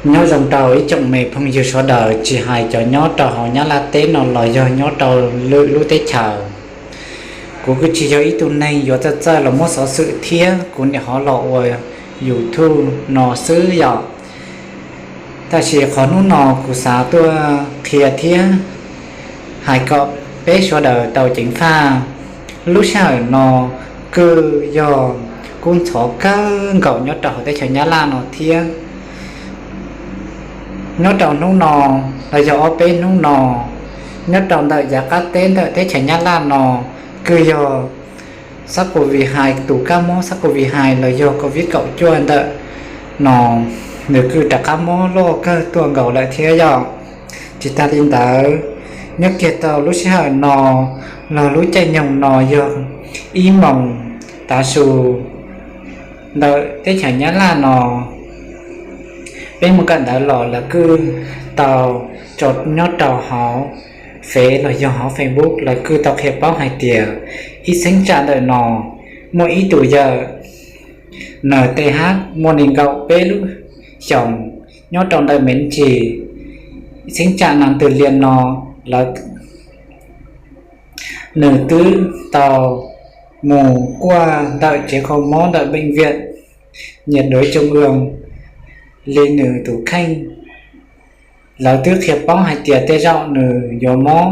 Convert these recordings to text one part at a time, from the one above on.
Nyob zoo rau ib tsoom me phooj ywg sawv daws, tsis hais cov nyob rau hauv Nyab Laj teb no los yog nyob rau lwm lub teb chaws. Kuv kuj tsis yog ib tug neeg yuav txawj txawj los muab xov xwm thiab, kuv niam hov los ua YouTube no xwb yom. Tab sis qhov hnub no kuv xav tuaj qhia thiab hais kom peb sawv daws tau ceev faj. Lub sij hawm no kuj yog kub ntxhov kawg nkaus nyob rau hauv teb chaws Nyab Laj no thiab. Nyob rau hnub no los yog ob peb hnub no, nyob rau ntawm yav qab teb ntawm teb chaws Nyab Laj no kuj yog sars cov hais, tus kab mob sars cov hais los yog covid kaum cuaj ntawm no, nws kuj rov qab mob loj kawg tuaj nkaus lawm thiab yom. Tsis tas li ntawd, nyob kiag tau lub sij hawm no los lub caij nyoog no yog ib moos tav su ntawm teb chaws Nyab Laj no, peb mus kawm ntawv los lawv kuj tau tso nyob rau hauv Fev los yog hauv Facebook, lawv kuj tau qhia paub hais tias ib xeeb tsam ntawm no muaj ib tug yawg N T H muaj nees nkaum peb lub xyoos nyob rau ntawm Mes Ntsis, xeeb tsam Nas Ntws Lias no, lawv, nws twb tau mus kuaj ntawm tsev kho mob ntawm Bệnh viện nhiệt đới trung ương li nws tus kheej. Lawv twb qhia paub hais tias tej zaum nws yuav mob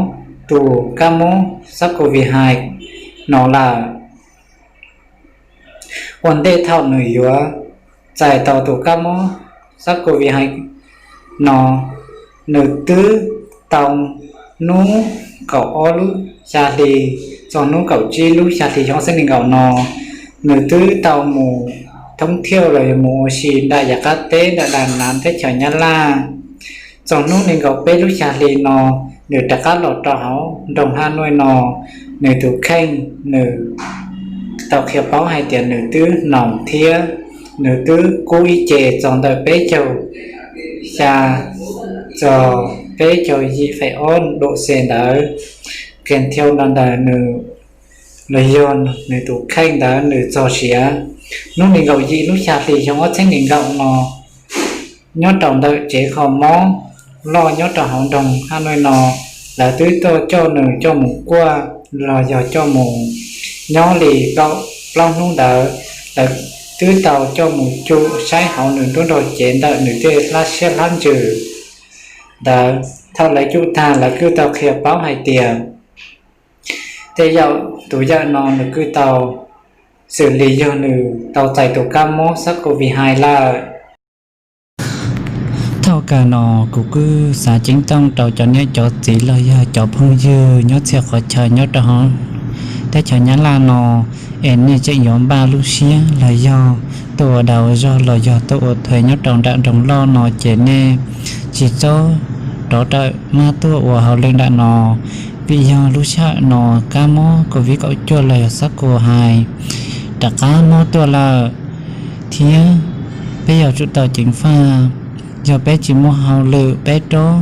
tus kab mob sars cov hais no lawm. Ua ntej thaum nws yuav txais tau tus kab mob sars cov hais no, nws twb tau hnub kaum ob lub xya hli txog hnub kaum tsib lub xya hli xyoo ob txhiab nees nkaum no, nws twb tau mus thoob thiaj los yog mus ua si nram yav qab teb nram Đà Nẵng teb chaws Nyab Laj. Txog hnub nees nkaum peb lub xya hli no, nws rov qab los rau hauv nroog Hà Nội no, nws tus kheej nws tau qhia paub hais tias nws twb hnoos thiab nws twb kub ib ce txog ntawm peb caug xya txog peb caug yim feem ob độ C ntawd. Kèm theo ntawd nws, los yog nws tus kheej ntawd nws txog siav. Hnub nees nkaum yim lub xya hli xyoo ob txhiab nees nkaum no, nyob rau ntawm tsev kho mob loj nyob rau hauv nroog Hà Nội no, lawv twb tuaj coj nws coj mus kuaj los yog coj mus nyob li kaum plaub hnub ntawd. Lawv twb tau coj mus cum saib hauv nws nruab nrog cev ntawm nws tej hlab siab hlab ntsws ntawd. Thaum lawv cum tag lawv kuj tau qhia paub hais tias tej zaum tus yawg no nws kuj tau xws li yog nws tau txais tus kab mob sars cov hais lawm. Thaum kawg no kuv kuj xav ceeb toom rau cov niam cov txiv los yog cov phooj ywg nyob txhia qhov chaw nyob rau hauv teb chaws Nyab Laj no, es nej tseem yuav npaj lub siab los yog tuaj ua dag ua zog los yog tuaj ua thuav nyob rau nram nroog loj no ces nej tsis txhob rov rawm mab tuaj ua hauj lwm nram no, vim yog lub sij hawm no kab mob covid kaum cuaj los yog sars cov hais rov qab mob tuaj lawm, thiab peb yuav tsum tau ceev faj. Yog peb tsis muaj hauj lwm peb rov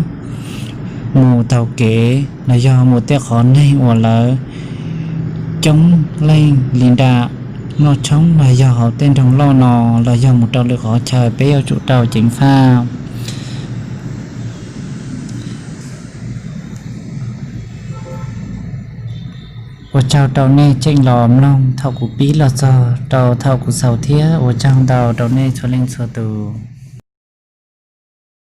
mus taug kev los yog mus tej qhov neeg uas lawv coob leej li nram noj tshoob los yog hauv tej nroog loj no los yog mus rau lwm qhov chaw peb yuav tsum tau ceev faj. Ua tsaug rau nej tseem los mloog thaum kuv pib los txog rau thaum kuv xaus thiab ua tsaug ntau rau nej txhua leej txhua tus.